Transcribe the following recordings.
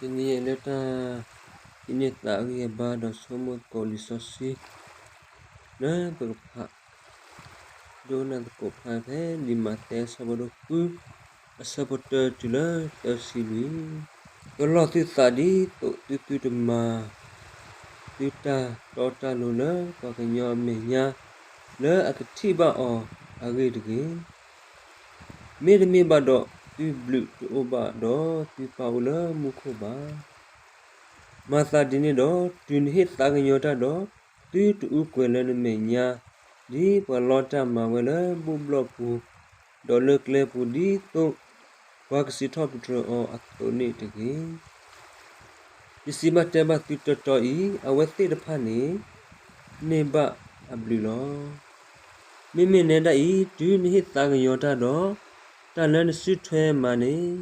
တနံၤအံၤလၢတၢ်ဟံးန့ၢ်သးအဂံၢ်အဘါဒီးဆိကမိၣ်သကိးလံာ်စီဆှံ လၢပကဖး ဒိကနၣ်သကိးဖျါဖဲလံာ်မးသဲအဆၢဖိဒိၣ်ဃု အဆၢဖိတၢတုၤလၢသၢဆံလွံၢ်, ကလီၢ်သုသးဒ်သိးသုသုတမၤ သုတၢ်တီတၢ်လိၤလၢပှၤကညီအမဲာ်ညါ လၢအကထံၣ်ဘၣ်အီၤအဂ့ၢ်တဂ့ၤ. မ့တမ့ၢ်ဘၣ်ဒီး သုဘျုးတအိၣ်ဘၣ်ဒီးသုပၢ်အိၣ်လၢမူခိၣ်ဘၣ်. မၤသးဒ်န့ၣ်ဒီး တုၤနဟ့ၣ်သးကညီၤတၢ်ဒီး သုတအူကွဲၤလၢနမဲာ်ညါ ဒ်ပှၤလီတၢ်မၤဝဲလၢဘူၣ်ဘျီၣ်ပူၤ, ဒီးလၢကျဲပူၤဒ်သိး ပှၤကစံးထီၣ်ပတြၢၤအီၤအသိးန့ၣ်တဂ့ၤ. ယစံးဘၣ်တဲဘၣ်သုတီတီအံၤ, အဝဲသ့ၣ်တဖၣ်န့ၣ် န့ၢ်ဘၣ်အဘျုးလီၤ. မ့မ့ၢ်နဲဒၣ်အံၤ, တုၤနဟ့ၣ်သးကညီၤတၢ်ဒီး တၢ်လၢနစုထွဲမၤန့ၣ်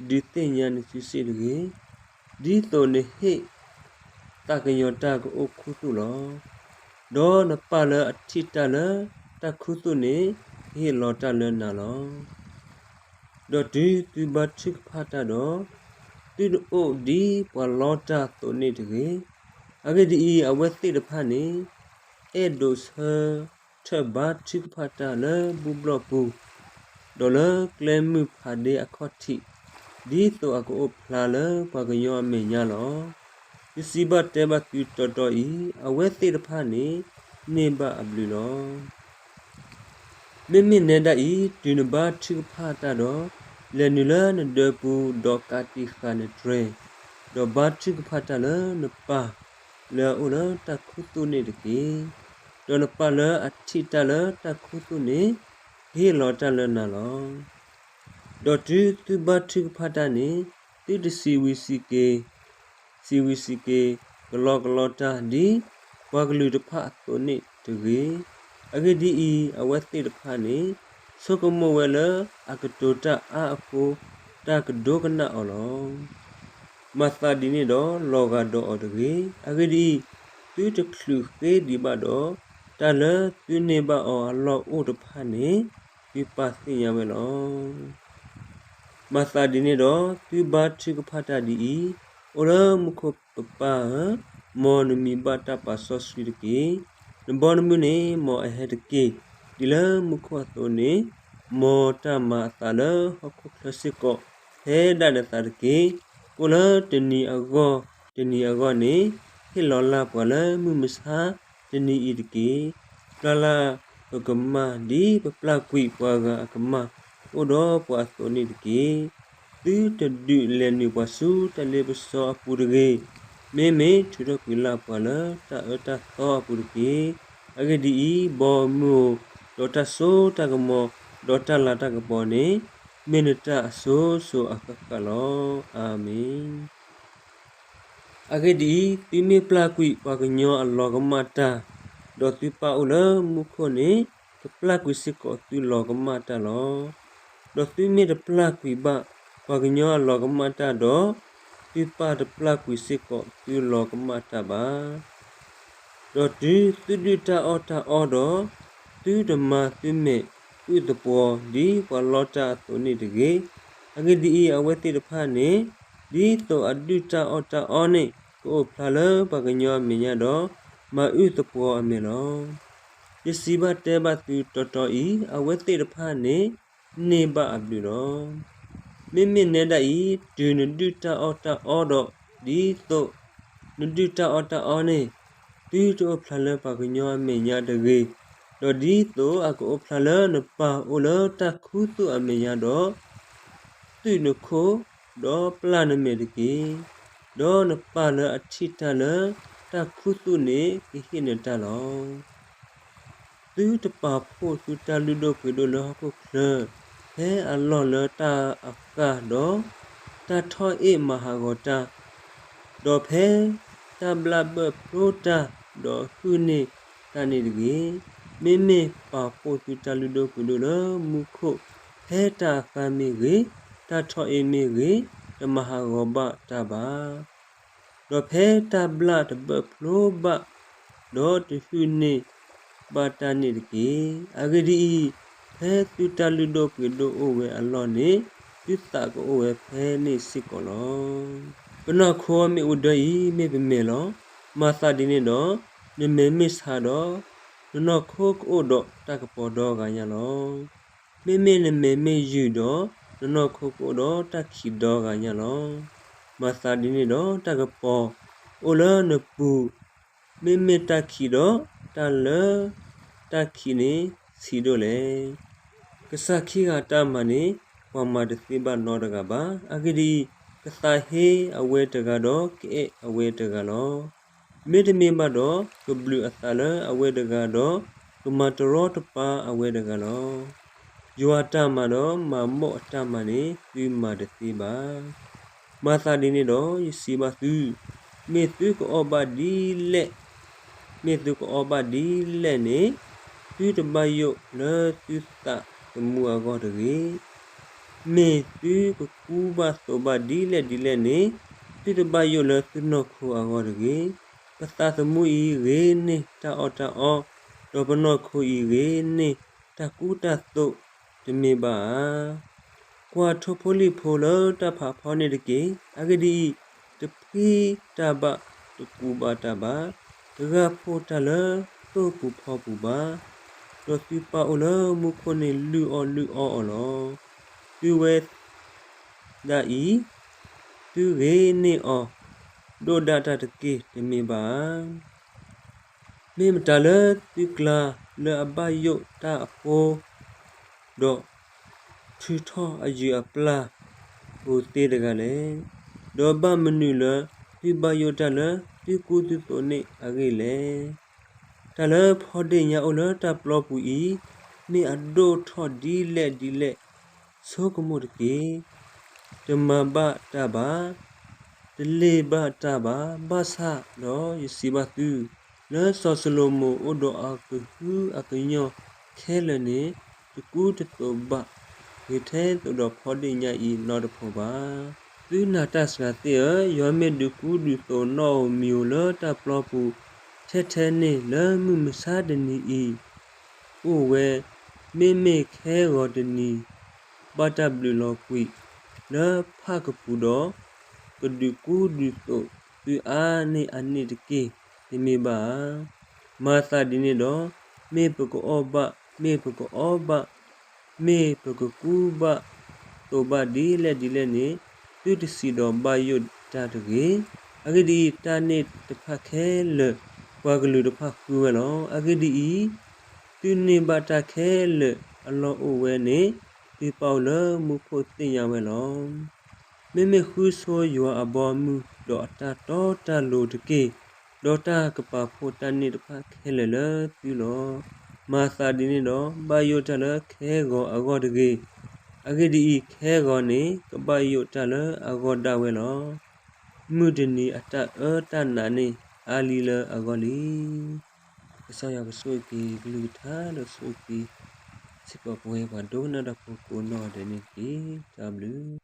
ဒုးသ့ၣ်ညါနစုစ့ၣ်တဂ့ၤ. ဒ်သိးနဟ့ၣ်သးကညီၤတၢ်ကအိၣ်ခူသူၣ်လီၤ. ဒီးနပၢ်လၢအထံၣ်တၢ်လၢတၢ်ခူသူၣ်န့ၣ် ကဟ့ၣ်လီၤတၢ်လၢနၤလီၤ. ဒီးတုၤသုဘါထုကဖၣ်တၢ်ဒီး, သုတအိၣ်ဒ်ပှၤလီတၢ်အသိးန့ၣ်တဂ့ၤ. အဂ့ၢ်ဒ်အံၤ, အဝဲသ့ၣ်တဖၣ်န့ၣ် အဲၣ်ဒိးဆၢထၢၣ်ဘါထုကဖၣ်တၢ်လၢဘူၣ်ဘျီၣ်ပူၤ, ဒီးလၢကျဲမုၢ်ဖးဒ့အခီၣ်ထံး, ဒ်သိးအကအိၣ်ဖျါလၢပှၤကညီအမဲာ်ညါလီၤ. ယစံးဘၣ်တဲဘၣ်သုတီတီအံၤ, အဝဲသ့ၣ်တဖၣ်န့ၣ် န့ၢ်ဘၣ်အဘျုးလီၤ. မ့မ့ၢ်နဲဒၣ်အံၤ, တုၤနဘါထုကဖၣ်တၢ်ဒီး, လဲၤနုာ်လၢနဒၢပူၤ, ဒီးကးတံာ်ဃာ်နတြဲၤ, ဒီးဘါထုကဖၣ်တၢ်လၢနပၢ်လၢအအိၣ်လၢတၢ်ခူသူၣ်န့ၣ်တက့ၢ်. ဒီးနပၢ်လၢအထံၣ်တၢ်လၢတၢ်ခူသူၣ်န့ၣ် ကဟ့ၣ်လီၤတၢ်လၢနၤလီၤ. ဒီးတုၤသုဘါထုကဖၣ်တၢ်န့ၣ်, သုတစံးဝံၤစံးက့ၤ, စံးဝံၤစံးက့ၤ ကလီကလီတၢ်ဒ်ပှၤကလုာ်တဖၣ်အသိးန့ၣ်တဂ့ၤ. အဂ့ၢ်ဒ်အံၤ, အဝဲသ့ၣ်တဖၣ်န့ၣ် ဆိကမိၣ်ဝဲလၢအကတိၤတၢ်အါအဃိ, တၢ်ကဒိကနၣ်အီၤလီၤ. မၤသးဒ်န့ၣ်ဒီး လီၤဂာ်ဒီးအီၤတဂ့ၤ. အဂ့ၢ်ဒ်အံၤ, သုတချုးဃ့ဒံးဘၣ်ဒီး, တၢ်လၢသုန့ၢ်ဘၣ်အီၤအလီၢ်အိၣ်တဖၣ်န့ၣ် သုပၢ်သ့ၣ်ညါဝဲလီၤ. မၤသးဒ်န့ၣ်ဒီး သုဘါထုကဖၣ်တၢ်ဒ်အံၤ, အိၣ်လၢမူခိၣ်ပပၢ်ဧၢ, မ်နမံၤဘၣ်တၢ်ပာ်စီဆှံတက့ၢ်. နဘီနမုၢ်န့ၣ် မ်အဟဲတက့ၢ်. ဒ်လၢမူခိၣ်အသိးန့ၣ်, မ်တၢ်မၤအသးလၢဟီၣ်ခိၣ်ချၢစ့ၢ်ကီး ဖဲဒၣ်နသးတက့ၢ်. အိၣ်လၢတနံၤအဂီၢ်တနံၤအဂီၢ်န့ၣ်, ဟ့ၣ်လီၤလၢ်ပှၤလၢမုၢ်မဆါတနံၤအံၤတက့ၢ်. ပျၢ်လၢ်ပကမၢ်ဒ်ပပျၢ်ကွံာ်ပှၤဂၤအကမၢ် အိၣ်ဒီးပှၤအသိးန့ၣ်တက့ၢ်. သုတဒုးလဲၤနုာ်ပှၤဆူတၢ်လ့ပစီအပူၤတဂ့ၤ. မ့မ့ၢ်ထုးထီၣ်ကွံာ်လၢ်ပှၤလၢတၢ်အၢတၢ်သီအပူၤတက့ၢ်. အဂ့ၢ်ဒ်အံၤ, ဘီမုၢ်ဧိၤ, ဒီးတၢ်စိတၢ်ကမီၤ, ဒီးတၢ်လၤတၢ်ကပီၤန့ၣ်, မ့ၢ်နတၢ်အစိၤစိၤအဃၣ်ဃၣ်လီၤ. အၤမ့ၣ်. အဂ့ၢ်ဒ်အံၤ, သုမ့ၢ်ပျၢ်ကွံာ်ပှၤကညီအလီၤကမၣ်တၢ်, ဒီးသုပၢ်အိၣ်လၢမူခိၣ်န့ၣ် ကပျၢ်ကွံာ်စ့ၢ်ကီးသုလီၤကမၣ်တၢ်လီၤ. ဒီးသုမ့ၢ်တပျၢ်ကွံာ်ဘၣ်ပှၤကညီအလီၤကမၣ်တၢ်ဒီး, သုပၢ်တပျၢ်ကွံာ်စ့ၢ်ကီးသုလီၤကမၣ်တၢ်ဘၣ်. ဒီးတုၤသုဒုၣ်တၢ်အီၣ်တၢ်အီဒီး, သုတမၤသုမဲာ်အုၣ်သပှီၤဒ်ပှၤလီတၢ်အသိးန့ၣ်တဂ့ၤ. အဂ့ၢ်ဒ်အံၤ, အဝဲသ့ၣ်တဖၣ်န့ၣ်, ဒ်သိးအဒုၣ်တၢ်အီၣ်တၢ်အီန့ၣ် ကအိၣ်ဖျါလၢပှၤကညီအမဲာ်ညါဒီး, မၤအုၣ်သပှီၤအမဲာ်လီၤ. ယစံးဘၣ်တဲဘၣ်သုတီတီအံၤ, အဝဲသ့ၣ်တဖၣ်န့ၣ် န့ၢ်ဘၣ်အဘျုးလီၤ. မ့မ့ၢ်နဲဒၣ်အံၤ, တုၤနဒုၣ်တၢ်အီၣ်တၢ်အီဒီး, ဒ်သိးနဒုၣ်တၢ်အီၣ်တၢ်အီန့ၣ်, သုတအိၣ်ဖျါလၢပှၤကညီအမဲာ်ညါတဂ့ၤ, ဒီးဒ်သိးအကအိၣ်ဖျါလၢနပၢ်အိၣ်လၢတၢ်ခူသူၣ်အမဲာ်ညါဒီး, သုးနခိၣ်, ဒီးပျၢ်နမဲာ်တက့ၢ်. ဒီးနပၢ်လၢအထံၣ်တၢ်လၢတၢ်ခူသူၣ်န့ၣ် ကဟ့ၣ်နတၢ်လီၤ. သုတပာ်ဖှိၣ်သုတၢ်လုၢ်ဒိၣ်ပှ့ၤဒိၣ်လၢဟီၣ်ခိၣ်ချၢ, ဖဲအလီၢ်လၢတၢ်အဃၢ်ဒီး, တၢ်ထီၣ်အ့ၣ်မၤဟးဂီၤတၢ်, ဒီးဖဲတၢ်ဘျၣ်ဘၢၣ်ဖျိတၢ်, ဒီးဟုၣ်န့ၢ်တၢ်န့ၣ်တဂ့ၤ. မ့မ့ၢ်ပာ်ဖှိၣ်သုတၢ်လုၢ်ဒိၣ်ပှ့ၤဒိၣ်လၢမူခိၣ်, ဖဲတၢ်အဃၢ်မ့ၢ်ဂ့ၤ, တၢ်ထီၣ်အ့ၣ်မ့ၢ်ဂ့ၤ, တမၤဟးဂီၤဘၣ်တၢ်ဘၣ်. ဒီးဖဲတၢ်ဘျၣ်တဘၢၣ်ဖျိဘၣ်, ဒီးတဟုၣ်န့ၢ်ဘၣ်တၢ်န့ၣ်တက့ၢ်. အဂ့ၢ်ဒ်အံၤ, ဖဲသုတၢ်လုၢ်ဒိၣ်ပှ့ၤဒိၣ်အိၣ်ဝဲအလီၢ်န့ၣ်, သုသးကအိၣ်ဝဲဖဲန့ၣ်စ့ၢ်ကီးလီၤ. ပနီၢ်ခိမ့ၣ်အူဒၢအံၤ မ့ၢ်ပမဲာ်လီၤ. မၤသးဒ်န့ၣ်ဒီး, နမဲာ်မ့ၢ်ဆါဒီး, နနီၢ်ခိကအိၣ်ဒီးတၢ်ကပီၤဒီဂၤညါလီၤ. မ့မ့ၢ်နမဲာ်မ့ၢ်ယုာ်ဒီး, နနီၢ်ခိကအိၣ်ဒီးတၢ်ခံးဒီဂၤညါလီၤ. မၤသးဒ်န့ၣ်ဒီး, တၢ်ကပီၤအိၣ်လၢနပူၤ, မ့မ့ၢ်တၢ်ခံးဒီး, တၢ်လၢတၢ်ခံးန့ၣ်ဆံးဒိၣ်လဲၣ်. ကစၢ်ခံဂၤအတၢ်မၤန့ၣ် ပှၤမၤတသ့ဘၣ်နီတဂၤဘၣ်. အဂ့ၢ်ဒ်အံၤ, ကသးဟ့အဝဲတဂၤဒီး ကအဲၣ်အဝဲတဂၤလီၤ. မ့တမ့ၢ်ဘၣ်ဒီး, ကဘျုးအသးလၢအဝဲတဂၤဒီး, ကမၤတရီတပါအဝဲတဂၤလီၤ. ယွၤအတၢ်မၤဒီးမၤမိၢ်အတၢ်မၤန့ၣ် သုမၤတသ့ဘၣ်. မၤသးဒ်န့ၣ်ဒီး ယစံးဘၣ်သု, မ့ၢ်သုကအီၣ်ဘၣ်ဒ်လဲၣ်, မ့ၢ်သုကအီၣ်ဘၣ်ဒ်လဲၣ်န့ၣ်, သုတဘၣ်ယိၣ်လၢသုသးသမူအဂီၢ်တဂ့ၤ. မ့ၢ်သုကကူဘၣ်သိးဘၣ်ဒ်လဲၣ်ဒ်လဲၣ်န့ၣ်, သုတဘၣ်ယိၣ်လၢသုနီၢ်ခိအဂီၢ်တဂ့ၤ. ပသးသမူအံၤဂ့ၤန့ၢ်တၢ်အီၣ်တၢ်အီ, ဒီးပနီၢ်ခိအံၤဂ့ၤန့ၢ်တၢ်ကူတၢ်သိးတမ့ၢ်ဘၣ်ဧါ. ကွၢ်ထိၣ်ဖိလံၣ်ဖိလၢတၢ်ဖးဖီန့ၣ်တက့ၢ်. အဂ့ၢ်ဒ်အံၤ, တဖှံတၢ်ဘၣ်, တကူဘၣ်တၢ်ဘၣ်, တဂၢ်ဖှိၣ်တၢ်လၢသိပူၤဖီပူၤဘၣ်, ဒီးသုပၢ်အိၣ်လၢမူခိၣ်န့ၣ် လုၢ်အီၣ်လုၢ်အီအီၤလီၤ. သုဝဲဒၣ်အံၤ, သုဂ့ၤန့ၢ်အီၤဒိၣ်ဒၣ်တၢ်တက့ၢ် တမ့ၢ်ဘၣ်ဧါ. မ့ၢ်မတၤလၢသုကျါလၢအဘၣ်ယိၣ်တၢ်အဃိ, ဒီးထုးထီၣ်အယုၢ်အပျၢ်ပူၤသ့တဂၤလဲၣ်. ဒီးဘၣ်မနုၤလၢသုဘၣ်ယိၣ်တၢ်လၢသုကူသုသိးန့ၣ်အဂ့ၢ်လဲၣ်. တၢ်လၢဖီဒ့ၣ်ညါအိၣ်လၢတၢ်ပျီပူၤအံၤ, မ့ၢ်အဒိၣ်ထီၣ်ဒ်လဲၣ်ဒ်လဲၣ်, ဆိကမိၣ်တက့ၢ်. တမၤဘၣ်တၢ်ဘၣ်, တလ့ၢ်ဘၣ်တၢ်ဘၣ်. ဘၣ်ဆၣ်ဒီးယစံးဘၣ်သု, လၢစီၤၡလိၤမိၣ်အိၣ်ဒီးအကဟုအကညီၢ်ခဲလၢာ်န့ၣ်, တကူတသိးဘၣ်ဂ့ၤထဲသိးဒီးဖီဒ့ၣ်ညါအံၤနီတဖုဘၣ်. သုနာ်တၢ်စှၤသ့ၣ်ဧၢ, ယွၤမ့ၢ်ဒုးကူဒုးသိးနီၣ်ဧိၤမံၤဧိၤလၢတၢ်ပျီပူၤ ထဲထဲန့ၣ်လၢမုၢ်မဆါတနံၤအံၤ အိၣ်ဝဲ, မ့မ့ၢ်ခဲဂီၤတနံၤ ဘၣ်တၢ်ဘျုးလီၤကွံာ်လၢဖၣ်ကပူၤဒီး ကဒုးကူဒုးသိးသုအါန့ၢ်အန့ၣ်တက့ၢ် တမ့ၢ်ဘၣ်ဧါ. မၤသးဒ်န့ၣ်ဒီး, မ့ၢ်ပကအီၣ်ဘၣ်, မ့ၢ်ပကအီဘၣ်, မ့ၢ်ပကကူဘၣ်သိးဘၣ်ဒ်လဲၣ်ဒ်လဲၣ်န့ၣ်, သုတစံးဒီးဘၣ်ယိၣ်တၢ်တဂ့ၤ. အဂ့ၢ်ဒ်အံၤ, တၢ်န့ၣ်တဖၣ်ခဲလၢာ် ပှၤကလုာ်တဖၣ်ဃုဝဲလီၤ. အဂ့ၢ်ဒ်အံၤ, သုန့ၢ်ဘၣ်တၢ်ခဲလၢာ်အလီၢ်အိၣ်ဝဲန့ၣ်, သုပၢ်အိၣ်လၢမူခိၣ်သ့ၣ်ညါဝဲလီၤ. မ့မ့ၢ်ဃုဆိယွၤအဘီအမုၢ်ဒီးအတၢ်တီတၢ်လိၤတက့ၢ်, ဒီးတၢ်ကပာ်ဖှိၣ်တၢ်န့ၣ်တဖၣ်ခဲလၢာ်လၢသုလီၤ. မၤသးဒ်န့ၣ်ဒီး ဘၣ်ယိၣ်တၢ်လၢခဲဂီၤအဂီၢ်တဂ့ၤ. အဂ့ၢ်ဒ်အံၤ, ခဲဂီၤန့ၣ် ကဘၣ်ယိၣ်တၢ်လၢအဂီၢ်ဒၣ်ဝဲလီၤ. မုၢ်တနံၤအတၢ်အၢတၢ်နးန့ၣ် အါလံလၢအဂီၢ်လံ. ကစၢ်ယွၤကဆိၣ်ဂ့ၤက့ၤကလုၢ်ကထါဒီးဆိၣ်ဂ့ၤက့ၤ စ့ၢ်ကီးပဝဲပှၤဒိကနၣ်တၢ်ဖိကိးနီၢ်ဂၤဒဲးန့ၣ်တက့ၢ်. တၢ်ဘျုး